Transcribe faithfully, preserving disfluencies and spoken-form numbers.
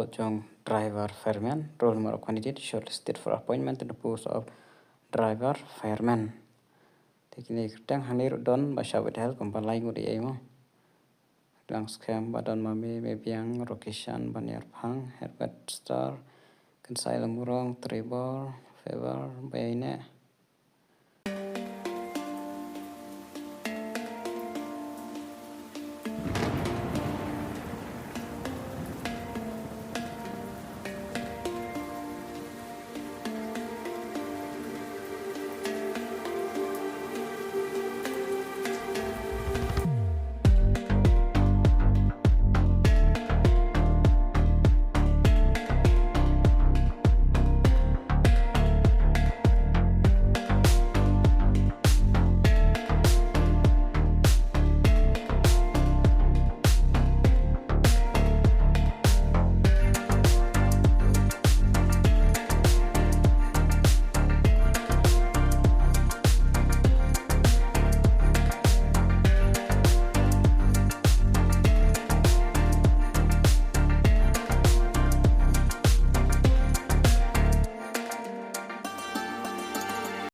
Jong driver fireman, roll number of candidate shortlisted for appointment to the post of driver fireman. Te kine kyrteng hangne ruh don ba sha withheld kumba lai ngut ïa i mo. Lang skhem ba don ma me, me biang, Rokishan, Baniar Phang, Herbert Star, Kynsai Lamurong, Trevor, Favor, Baine,